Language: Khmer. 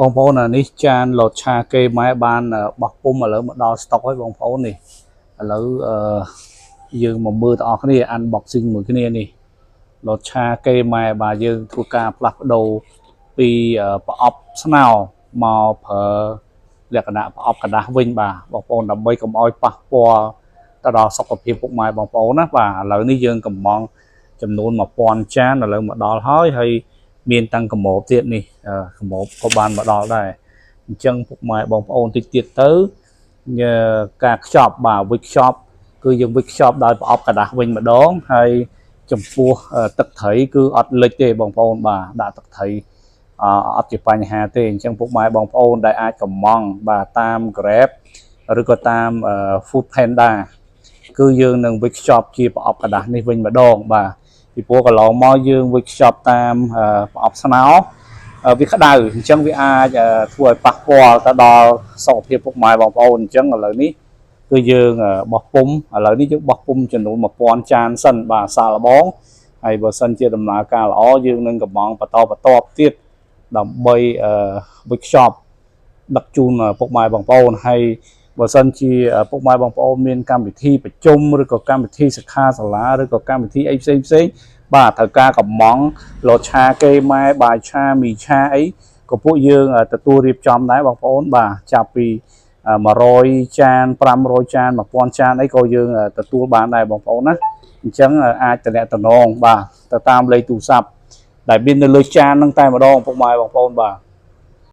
បងប្អូនអានេះចានលតឆាគេម៉ែបានបោះពុំឥឡូវមកដល់ស្តុកហើយបងប្អូននេះឥឡូវអឺយើងមកមើលទាំងអស់គ្នា unboxing មួយគ្នានេះលតឆាគេម៉ែបាទយើងធ្វើការផ្លាស់ប្ដូរពីប្រអប់ស្នោមកប្រើលក្ខណៈប្រអប់ក្រដាសវិញបាទបងប្អូនដើម្បីកុំឲ្យប៉ះពាល់ទៅដល់សុខភាពពុកម៉ែបងប្អូនណាបាទឥឡូវនេះយើងកំងចំនួន1000ចានឥឡូវមកដល់ហើយហើយមានតាំងកម្របទៀតនេះកម្របក៏បានមកដល់ដែរអញ្ចឹងពុកម៉ែបងប្អូនតិចទៀតទៅការខ្ចប់បាទវិចខ្ចប់គឺយើងវិចខ្ចប់ដោយប្រអប់ក្រដាសវិញម្ដងហើយចំពោះទឹកត្រីគឺអត់លិចទេបងប្អូនបាទដាក់ទឹកត្រីអត់ជាបញ្ហាទេអញ្ចឹងពុកម៉ែបងប្អូនដែលអាចកំងបាទតាម Grab ឬក៏តាម Food Panda គឺយើងនឹងវិចខ្ចប់ជាប្រអប់ក្រដាសនេះវិញម្ដងបាទពីព្រោះកន្លងមកយើងវិចខ្ចប់តាមប្រអប់ស្នោវាក្តៅអញ្ចឹងវាអាចធ្វើឲ្យប៉ះពាល់ទៅដល់សុខភាពពុកម៉ែបងប្អូនអញ្ចឹងឥឡូវនេះគឺយើងបោះពុំឥឡូវនេះយើងបោះពុំចំនួន1000ចានសិនបាទសាកល្បងហើយបើសិនជាដំណើរការល្អយើងនឹងកំងបន្តបន្ទាប់ទៀតដើម្បីវិចខ្ចប់ដឹកជូនពុកម៉ែបងប្អូនហើយបើសិនជាពុកម៉ែបងប្អូនមានកម្មវិធីប្រជុំឬក៏កម្មវិធីសិក្ខាសាលាឬក៏កម្មវិធីអីផ្សេងផ្សេងបាទត្រូវការកំងលតឆាគេម៉ែបាយឆាមីឆាអីក៏ពួកយើងទទួលរៀបចំដែរបងប្អូនបាទចាប់ពី100ចាន500ចាន1000ចានអីក៏យើងទទួលបានដែរបងប្អូនណាអញ្ចឹងអាចតំណតំណងបាទទៅតាមលេខទូរស័ព្ទដែលមាននៅលើចានហ្នឹងតែម្ដងពុកម៉ែបងប្អូនបាទ។